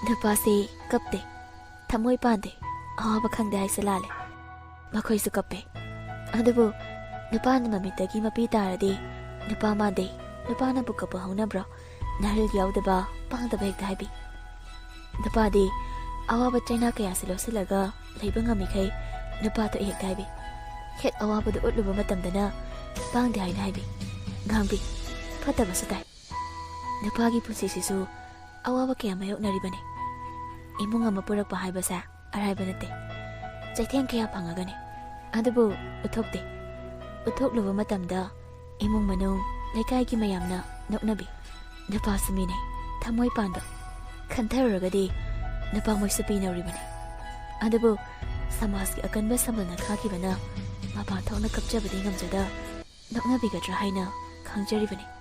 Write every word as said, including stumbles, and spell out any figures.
ꯅꯨꯄꯥꯁꯤ ꯀꯞꯇꯦ, ꯊꯃꯣꯏ ꯄꯥꯟꯗꯦ, ꯑꯋꯥꯕ ꯈꯪꯗꯦ ꯍꯥꯏꯁꯦ ꯂꯥꯜꯂꯦ꯫ ꯃꯈꯣꯏꯁꯨ ꯀꯞꯄꯦ꯫ ꯑꯗꯨꯕꯨ ꯅꯨꯄꯥꯅ ꯃꯃꯤꯠꯇꯒꯤ ꯃꯄꯤ ꯇꯥꯔꯗꯤ ꯅꯨꯄꯥ ꯃꯥꯟꯗꯦ, ꯅꯨꯄꯥꯅꯕꯨ ꯀꯞꯄ ꯍꯧꯅꯕ꯭ꯔꯣ? ꯅꯥꯔꯜ ꯌꯥꯎꯗꯕ, ꯄꯥꯡꯗꯕ ꯍꯦꯛꯇ ꯍꯥꯏꯕꯤ꯫ ꯅꯨꯄꯥꯗꯤ ꯑꯋꯥꯕ ꯆꯩꯅꯥ ꯀꯌꯥꯁꯦ ꯂꯧꯁꯤꯜꯂꯒ ꯂꯩꯕ ꯉꯝꯃꯤꯈꯩ ꯅꯨꯄꯥ ꯊꯣꯛꯏ ꯍꯦꯛꯇ ꯍꯥꯏꯕꯤ꯫ ꯍꯦꯛ ꯑꯋꯥꯕꯗꯨ ꯎꯠꯂꯨꯕ ꯃꯇꯝꯗꯅ ꯄꯥꯡꯗꯦ ꯍꯥꯏꯅ ꯍꯥꯏꯕꯤ, ꯉꯥꯡꯕꯤ, ꯐꯠꯇꯕꯁꯨ ꯇꯥꯏ꯫ ꯅꯨꯄꯥꯒꯤ ꯄꯨꯟꯁꯤꯁꯤꯁꯨ ꯑꯋꯥꯕ ꯀꯌꯥ ꯃꯥꯌꯣꯛꯅꯔꯤꯕꯅꯤ꯫ ꯏꯃꯨꯡ ꯑꯃ ꯄꯨꯔꯛꯄ ꯍꯥꯏꯕꯁꯦ ꯑꯔꯥꯏꯕ ꯅꯠꯇꯦ꯫ ꯆꯩꯊꯦꯡ ꯀꯌꯥ ꯐꯪꯉꯒꯅꯤ꯫ ꯑꯗꯨꯕꯨ ꯎꯠꯊꯣꯛꯇꯦ꯫ ꯎꯠꯊꯣꯛꯂꯨꯕ ꯃꯇꯝꯗ ꯏꯃꯨꯡ ꯃꯅꯨꯡ, ꯂꯩꯀꯥꯏꯒꯤ ꯃꯌꯥꯝꯅ ꯅꯣꯛꯅꯕꯤ꯫ ꯅꯨꯄꯥꯁꯨ ꯃꯤꯅꯦ, ꯊꯃꯣꯏ ꯄꯥꯟꯕ꯫ ꯈꯟꯊꯔꯨꯔꯒꯗꯤ ꯅꯨꯄꯥ ꯃꯣꯏꯁꯨ ꯄꯤꯅꯧꯔꯤꯕꯅꯤ꯫ ꯑꯗꯨꯕꯨ ꯁꯃꯥꯖꯀꯤ ꯑꯀꯟꯕ ꯁꯝꯕꯜꯅ ꯈꯥꯈꯤꯕꯅ ꯃꯄꯥꯟ ꯊꯣꯛꯅ ꯀꯞꯆꯕꯗꯤ ꯉꯝꯖꯗ, ꯅꯣꯛꯅꯕꯤꯒꯗ꯭ꯔꯥ ꯍꯥꯏꯅ ꯈꯪꯖꯔꯤꯕꯅꯤ꯫